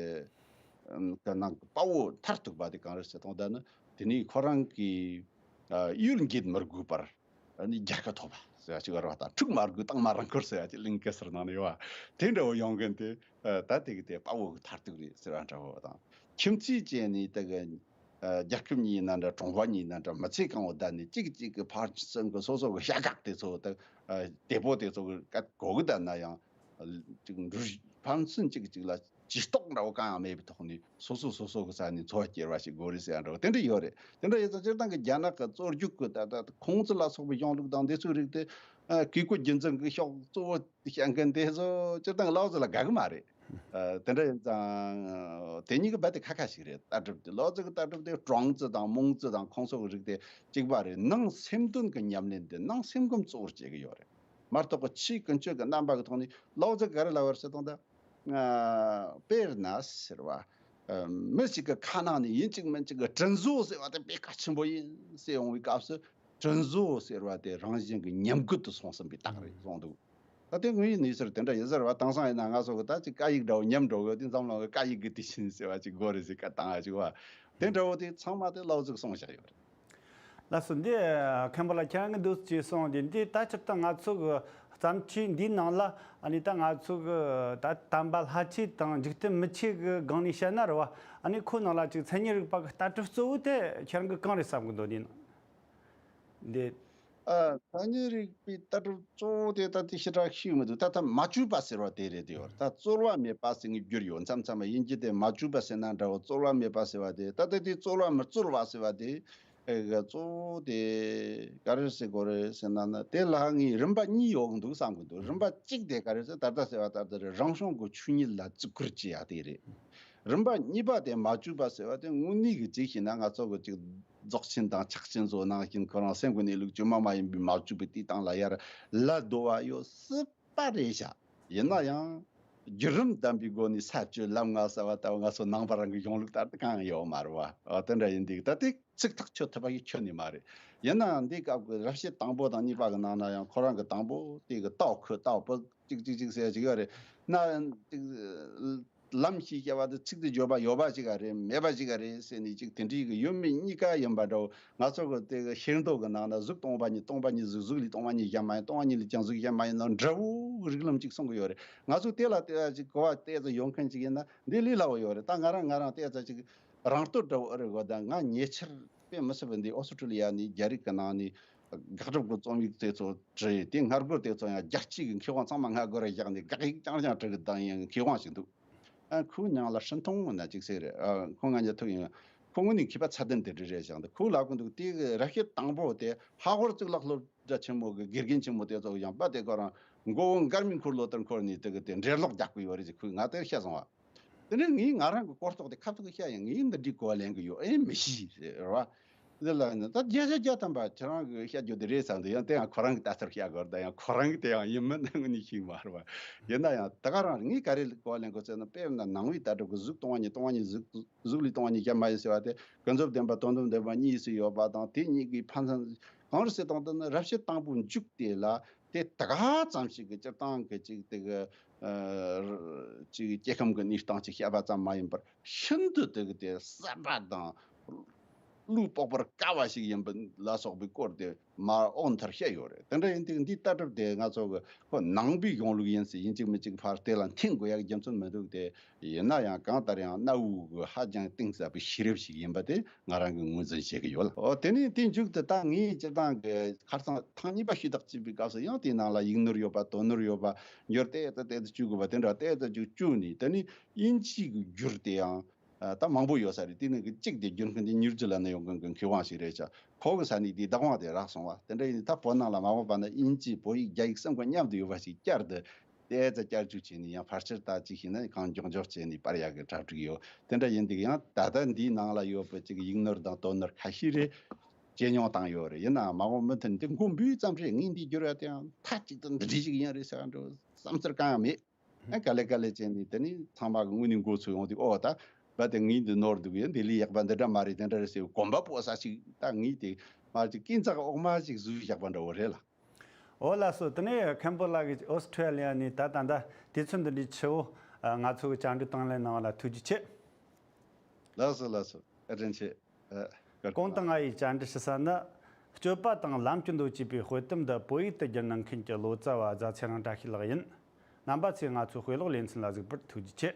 གི་ནང་གི་དཔའ་བོ་མཐར་ཐུག་པ་དེ་གང་རེད་ཟེར་དུས་ད་ནི་དེ་ནི་ཁོ་རང་གི་གཡུལ་འགྱེད་མི་དགོས་པར་ནི་རྒྱལ་ཁ་ཐོབ་པ་ཟེར་བ་ཅིག་ཡོད་རེད་བ། དང་ཕྲུག་མ་དགོས་དང་མ་རང་འཁོར་ཟེར་བ་ཅིག་གླིང་གེ་སར་ནང་ནས་ཡོད་བ། དེ་འདྲ་བོ་ཡོང་མཁན་དེ་ད་དེ་གི་དེ་དཔའ་བོ་གི་མཐར་ཐུག་རེད་ཟེར་བ་འདྲ་བོ་དང་ཁྱིམ་མཚེས་བཅས་ནི་དེ་གི་རྒྱལ་ཁབ་གཉིས་ཡིན་ན་འདྲ། གྲོང་པ་གཉིས་ཡིན་ན་འདྲ། མི་ཚེ་གང་བོ་བསྡད་ནས་གཅིག་གཅིག་གི་ཕར་ཚུར་གི་སོ་སོ་གི་བྱ་གག་དེ་ཚོ་དང་དེ་པོ་དེ་ཚོ་གི་སྐད་གོ་གི་བསྡད་ན་ཡང་ཅིག་འགྲུལ་ཕན་ཚུན་གཅིག་གཅིག་ལ་ ཇུས་གཏོགས་འདྲ་བོ་གང་ཡང་མེད་པའི་ཐོག་ནས་སོ་སོ་སོ་སོ་གི་ས་ནས་འཚོ་བ་སྐྱེལ་བ་ཞིག་དགོས་རེད་ཟེར་ཡ་འདྲ་བོ་དེ་འདྲ་ཡོད་རེད། དེ་འདྲ་ཡིན་ཙང་སྤྱིར་བཏང་གི་རྒྱ་ནག་གི་རྩོད་རྒྱུགས་གི་ད་ལྟ་ཁོང་ཚོ་ལ་སོགས་པའི་གཞུང་ལུགས་དང་འདི་ཚོའི་རིགས་དེ་ཨ་བཀས་བཀོད་རྒྱུད་འཛིན་གྱི་ཕྱོགས་གཙོ་བོ་བཤད་མཁན་དེ་ཚོ་སྤྱིར་བཏང་ལའོ་ཙི་ལ་དགའ་གི་མ་རེད། ཨ་དེ་འདྲ་ཡིན་ཙང་དེ་གཉིས་ཀྱི་རྦད་དེ་ཁ་ཁ་ཞིག་རེད། ལྟ་གྲུབ་དེ་ལའོ་ཙི་གི་ལྟ་གྲུབ་དེ་ཀྲོང་ཙི་དང་མུང་ཙི་དང་ཁོང་ཚོ་གི་རིགས་དེ་གཅིག་པ་རེད། ནང་སེམས་དོན་གྱི་ཉམས་ལེན་དེ་ནང་སེམས་ཁམས་གཙོ་བོར་བྱེད་ཀྱི་ཡོད་རེད། མ་གཏོགས་ཀྱི་ཕྱིའི་ཀུན་སྤྱོད་ཀྱི་རྣམ་པ་གི་ཐོག་ནས་ལའོ་ཙི་ག་རེ་ལབ་པ་རེད་ཟེར་དང་ད། དཔེར་ན་ཟེར་བ། ཨ་མི་གཅིག་གི་ཁ་ནང་ནས་ཡིན་གཅིག་མིན་གཅིག་གི་དྲིན་གཟོ་ཟེར་བ་དེ་དཔེ་གལ་ཆེན་པོ་ཡིན་ཟེར་ཡོང་བའི་སྐབས་སུ་དྲིན་གཟོ་ཟེར་བ་དེ་རང་བཞིན་གྱི་ཉམས་རྒུད་དུ་སོང་ཟིན་པའི་རྟགས་རེད་གསུངས་འདུག་ད་དེ་དངོས་ཡོད་གནས་ཚུལ་དེ་འདྲ་ཡིན་ཟེར་བ་དེང་སང་ཡིན་ན་ང་ཚོ་གི་ད་ཅིག་སྐད་ཡིག་འདྲ་བོ་ཉམས་འགྲོ་གི་དེ་འཛམ་གླིང་གི་སྐད་ཡིག་གི་དེ་བཞིན་ཟེར་བ་ཅིག་དགོས་རེད་ཟེར་བཀའ་བཏང་བ་ཅིག་བ། དེ་འདྲ་བོ་དེ་ཚང་མ་དེ་ལའོ་ཙི་གིས་གསུངས་བཞག་ཡོད་རེད། ལགས་སོ། འདི་མཁན་པོ་ལགས་ཁྱེད་རང་གི་འདུག་ཅེས་གསུངས་ཏེ་འདི་ད་སྤྱིར་བཏང་ང་ཚོ་གི་བརྩམས་ཆོས་འདིའི་ནང་ལ་ཨ་ནི་ད་ང་ཚོ་གི་ད་དམ་པ་ལྷ་ཆོས་དང་འཇིག་རྟེན་མི་ཆོས་གི་སྒང་ནས་བཤད་ན་རེད་བ། ཨ་ནི་ཁོ་ནང་ལ་ཅིག་མཚན་ཉིད་རིག་པ་གི་ལྟ་གྲུབ་གཙོ་བོ་དེ་ཁྱེད་རང་གི་གང་རེད་བསམ་གི་འདུག་འདི་ནང་འདི། ཨ་མཚན་ཉིད་རིག་པའི་ལྟ་གྲུབ་གཙོ་བོ་དེ་ད་དེ་ཞེ་དྲག་ཤེས་མི་འདུག་ད་ད་མ་བཅོས་པ་ཟེར་བ་དེ་རེད་དེ་ཡོད། ད་རྩོལ་བ་མེད་པ་ཟེར་ངེས་རྒྱུར་ཡོད། མཚམས་མཚམས་མ་ཡིན་གྱི་དེ་མ་བཅོས་པ་ཟེར་ན་འདྲ་བོ། རྩོལ་བ་མེད་པ་ཟེར་བ་དེ་ད་ལྟ་དེ་རྩོལ་བ་མི་རྩོལ་བ་ཟེར་བ་དེ། ཨེ་གཙོ་བོ་དེ་ག་རེ་ཟེར་དགོས་རེད་ཟེར་ན་ན་དེ་ལ་ངས་རིམ་པ་གཉིས་ཡོད་འདུག་བསམ་གི་འདུག་རིམ་པ་གཅིག་དེ་ག་རེ་ཟེར་ད་ལྟ་ཟེར་བ་ལྟར་དེ་རེད། རང་བྱུང་གི་ཆོས་ཉིད་ལ་བརྩི་བཀུར་བྱེད་ཡ་དེ་རེད། རིམ་པ་གཉིས་པ་དེ་མ་བཅོས་པ་ཟེར་བ་དེ་དངོས་གནས་ཀྱི་ཅིག་བྱས་ན་ང་ཚོ་གི་ཅིག་རྫོགས་ཆེན་དང་ཕྱག་ཆེན་ཚོ་ནང་བཞིན་ཁོ་རང་སེམས་ཀྱི་གནས་ལུགས་བཅོས་མ་མ་ཡིན་པའི་མ་བཅོས་པའི་དུས་དང་ལ་ཡར་ལ་དོ་བ་ཡོད་སྲིད་པ་རེད་བཞག་ཡིན་ན་ཡང་བརྒྱུད་རིམ་ལྡན་པའི་སྒོ་ནས་ས་བཅུ་ལམ་ལྔ་ཟེར་བ་ལྟ་བུ་ང་ཚོ་ནང་པ་རང་གི་གཞུང་ལུགས་ལྟར་དུ་གང་ཡང་ཡོད་མ་རེད་བ། ཨ་དེ་འདྲ་ཡིན་དུས་ད་དེ་ཚིག་ཐག་ཆོད་ཐུབ་པ་ཡི་ཁྱོན་ནས་མ་རེད། ཡིན་ནའང་འདིའི་སྐབས་ཀྱི་རབ་བྱེད་དང་པོ་དང་གཉིས་པ་གི་ནང་ན་ཡང་ཁོ་རང་གི་དང་པོ་དེ་གི་ལྟོ་ཁོ་ལྟོ་བུ་ཅིག་ཅིག་ཅིག་ཟེར་ཅིག་ཡོད་རེད་ན། ཅིག་ལམ་ཞེས་བྱ་བ་དེ་ཚིག་དེ་བརྗོད་པ་ཡོད་པ་ཅིག་ག་རེད་མེད་པ་ཅིག་ག་རེད་ཟེར་ནས་ཅིག་དེ་འདྲའི་གི་ཡོད་མེད་གཉིས་ཀ་ཡིན་པ་འདྲ་བོ། ང་ཚོ་གི་དེ་གི་ཤེས་རྟོགས་ཀྱི་ནང་ན་གཟུགས་སྟོང་པ་ཉིད་སྟོང་པ་ཉིད་གཟུགས། གཟུགས་ལས་སྟོང་པ་ཉིད་གཞན་མ་ཡིན། སྟོང་པ་ཉིད་ལས་ཀྱང་གཟུགས་གཞན་མ་ཡིན་ནོ་འདྲ་བོ་རིགས་ལམ་ཅིག་གསུང་གི་ཡོད་རེད། ང་ཚོ་དེ་ལ་བལྟས་ཅིག་གོ་བ་བལྟས་ཙམ་ཡོང་མཁན་ཅིག་ཡིན་ན་འདི་ལས་སླ་བོ་ཡོད་རེད། ད་ང་རང་ང་རང་བལྟས་ཙམ་ཅིག་རང་བསྟོད་འདྲ་བོ་ཨེ་རེད་གོ། ད་ང་ཉེ་ཆར་དཔེ་མི་སྲིད་པ་འདི་ཨོ་སི་ཁྲུ་ལི་ཡ་ནས་རྒྱ་རིགས་ཀྱི་ནང་ནས་དགག་སྒྲུབ་ཀྱི་རྩོམ་ཡིག་དེ་ཚོ་བྲིས། དེ་སྔ་རྒོལ་དེ་ཚོ་ཡང་རྒྱལ་སྤྱིའི་གི་མཁས་དབང་ཚང་མ་སྔ་རྒོལ་རེ་བཞག་ནས་དགག་ཡིག་རྐྱང་རྐྱང་བྲི་གི་བཏང་ཡང་མཁས་དབང་ཞིག་འདུག་ཨ་ཁོའི་མྱིང་ལ་ཧྲིན་ཐུང་ན་ཅིག་ཟེར་རེད། ཨ་ཁོ་ང་ཉེ་ཐུག་ཡིན། ཁོ་དངོས་གནས་མཁས་པ་ཚད་ལྡན་དེ་འདྲ་རེད་བཞག་འདུག་ཁོས་ལབ་གི་འདུག་དེ་གི་རབ་བྱེད་དང་པོ་དེ་ཧ་ཧོར་གཙུག་ལག་སློབ་གྲྭ་ཆེན་མོ་གི་དགེ་རྒན་ཆེན་མོ་དེ་ཚོ་ཡང་པ་དེ་ཁོ་རང་མགོ་བོ་མགར་མའི་འཁོར་ལོ་ལྟར་འཁོར་ནས་དེ་གི་དེ་འགྲེལ་ལོག་རྒྱག་གི་ཡོད་རེད་ཅེས་ཁོས་ང་དེར་བཤད་སོང་བ། དེ་ནས་ངས་ང་རང་གི་གོ་རྟོགས་དེ་ཁ་ཐུག་གི་བཤད་ཡང་ངས་འདི་འདྲའི་གོ་བ་ལེན་གི་ཡོད་ཨེ་མི་ཤེས་ཟེར་བ། འདི་ལ་ནི་ད་བརྒྱ་ཆ་བརྒྱ་ཐམ་པ་ཁྱེད་རང་གི་བཤད་རྒྱུ་དེ་རེད་བསམ་དུས་ཡང་དེ་ཡང་ཁོ་རང་གི་ལྟ་ཚུལ་བཤད་དགོས་རེད། ད་ཡང་ཁོ་རང་གི་དེ་ཡང་ཡིན་མིན་དངོས་གནས་ཤེས་མ་རེད་བ། ཡིན་ན་ཡང་ད་ག་རང་ངས་ག་རེ་གོ་བ་ལེན་དགོས་ཟེར་ན་དཔེར་ན་ནང་པའི་ལྟ་གྲུབ་ཀྱི་གཟུགས་སྟོང་པ་ཉིད་སྟོང་པ་ཉིད་གཟུགས་གཟུགས་ལས་སྟོང་པ་ཉིད་གཞན་མ་ཡིན་ཟེར་བ་དེ་ཀུན་རྫོབ་བདེན་པ་དོན་དམ་བདེན་པ་གཉིས་སུ་ཡོད་པ་དང་དེ་གཉིས་ཀྱི་ཕན་ཚུན་གང་རེད་ཟེར་དང་དེ་ནི་རབ་བྱེད་དང་པོའི་མཇུག་དེ་ལ། དེ་ད་ག་ཙམ་ཞིག་གི་སྤྱིར་བཏང་གི་ཅིག་དེ་གི་ཨ་ཅིག་སྐྱེ་ཁམས་ཀྱི་གནས་སྟངས་ཅིག་བཤད་པ་ཙམ་མ་ཡིན་པར་ཤིན་ཏུ་དེ་གི་དེ་གསར་པ་དང་གློ་དཔོག་པར་དཀའ་བ་ཞིག་ཡིན་པ་ལ་སོགས་པའི་སྐོར་དེ་མར་དབུ་མཐར་བཤད་ཡོད་རེད། དེ་འདྲ་ཡིན་དུས་འདིའི་ལྟ་གྲུབ་དེ་ང་ཚོ་གི་ཁོ་ནང་པའི་གཞུང་ལུགས་ཡིན་ཟེར་ཡིན་གཅིག་མིན་གཅིག་ཕར་དེ་ལ་འཐེན་དགོས་ཡག་རྒྱུ་མཚན་མི་འདུག་དེ་ཡིན་ན་ཡང་གང་ལྟར་ཡང་གནའ་བོའི་གི་ཧ་ཅང་གཏིང་ཟབ་པའི་ཤེས་རབ་ཞིག་ཡིན་པ་དེ། ང་རང་གིས་ངོས་འཛིན་བྱེད་ཀྱི་ཡོད་ལ། འོ་དེ་ནས་དེའི་མཇུག་ཏུ་ད་ངས་སྤྱིར་བཏང་གི་ཁ་སང་ཐེངས་གཉིས་པ་ཞུས་དག་བྱས་པའི་སྐབས་སུ་ཡང་དེའི་ནང་ལ་ཡིག་ནོར་ཡོད་པ་དོན་ནོར་ཡོད་པ་འགྱུར་ཏོག་ཙམ་ཏོག་ཙམ་བཅུག་དགོས་པ་དེ་འདྲ་ཏོག་ཙམ་ཅིག་བཅུག་ནས། དེ་ནས་དབྱིན་ཇིའི་གི་འགྱུར་དེ་ཡང་ད་མང་པོ་ཡོད་ས་རེད། དེ་ནས་གི་གཅིག་དེ་བསྒྱུར་མཁན་དེ་ནིའུ་ཛི་ལན་ནས་ཡོང་མཁན་གི་མཁས་དབང་ཞིག་རེད་ཤག་ཁོ་གི་ས་ནས་དེའི་བདག་དབང་དེ་རག་སོང་བ། དེ་འདྲ་ཡིན་ད་བོད་ནང་ལ་མ་འོངས་པ་ན་དབྱིན་ཇི་བོད་ཡིག་རྒྱ་ཡིག་གསུམ་ཀ་མཉམ་དུ་ཡོད་པ་ཞིག་བསྐྱར་དུ། དེ་ཚོ་བསྐྱར་བཅོས་བྱས་ནས་ཡང་ཕལ་ཆེར་ད་ཅིག་བྱས་ན་གང་མགྱོགས་མགྱོགས་བྱས་ནས་སྤར་ཡག་གི་གྲ་སྒྲིག་ཡོད། དེ་འདྲ་ཡིན་དུས་ཡང་ད་ལྟ་འདིའི་ནང་ལ་ཡོད་པའི་ཅིག་ཡིག་ནོར་དང་དོན་ནོར་ཁ་ཤས་རེ་ཇེ་ཉུང་བཏང་ཡོད་རེད། ཡིན་ནའང་མ་འོངས་མུ་མཐུད་འདི་མགོ་འབུས་ཙམ་རེད། ངས་འདི་བསྒྱུར་ཡ་དེ་ཡང་མཐའ་གཅིག་ཏུ་འདི་འདྲ་ཞིག་ཡིན་རེད་ཟེར་འགྲོ་བསམ་ཚུལ་གང་ཡང་མེད། ཨ་ག་ལེ་ག་ལེ་བྱས་ནས་དེ་ནི་ཚང་མ་གི་དངོས་གནས་མགོ་ཚོས་ཡོང་དུས་ཨོ་ད་རྦད་དེ་ངས་འདི་ནོར་འདུག་ཡ། འདི་ལས་ཡག་པ་འདི་འདྲ་མ་རེད། དེ་འདྲ་རེད་ཟེར་གོམ་པ་སྤོ་ས་ཞིག་ད་ངས་དེ་མ་ཅིག་སྐས་འཛེག་འོག་མ་ཞིག་བཟོས་བཞག་པ་འདྲ་བོ་རེད་ལ། འོ་ལགས་སོ། དེ་ནས་མཁན་པོ་ལགས་ཀྱིས་ཨོ་སི་ཁྲུ་ལི་ཡ་ནས་ད་ད་ལྟ་དུས་ཚོད་འདི་འདྲའི་ཆུ་བོ་ང་ཚོ་གི་བཅར་འདྲི་དང་ལེན་གནང་བ་ལ་ཐུགས་རྗེ་ཆེ། ལགས་སོ་ལགས་སོ། བཀའ་དྲིན་ཆེ། ཨ་བཀའ་དྲིན། གོང་དུ་ང་ཡིས་བཅར་འདྲི་ཞུ་ས་ནི་སྤྱོད་པ་དང་ལམ་གྱི་མདོ་ཅེས་པའི་དཔེ་དེབ་འདི་བོད་ཡིག་ཏུ་བསྒྱུར་གནང་མཁན་གྱི་ལོ་ཙཱ་བ་རྫ་ཚེ་རིང་བཀྲ་ཤིས་ལགས་ཡིན། རྣམ་པ་ཚོས་ང་ཚོའི་དཔེ་ཀློག་ལེ་ཚན་ལ་གཟིགས་པར་ཐུགས་རྗེ་ཆེ།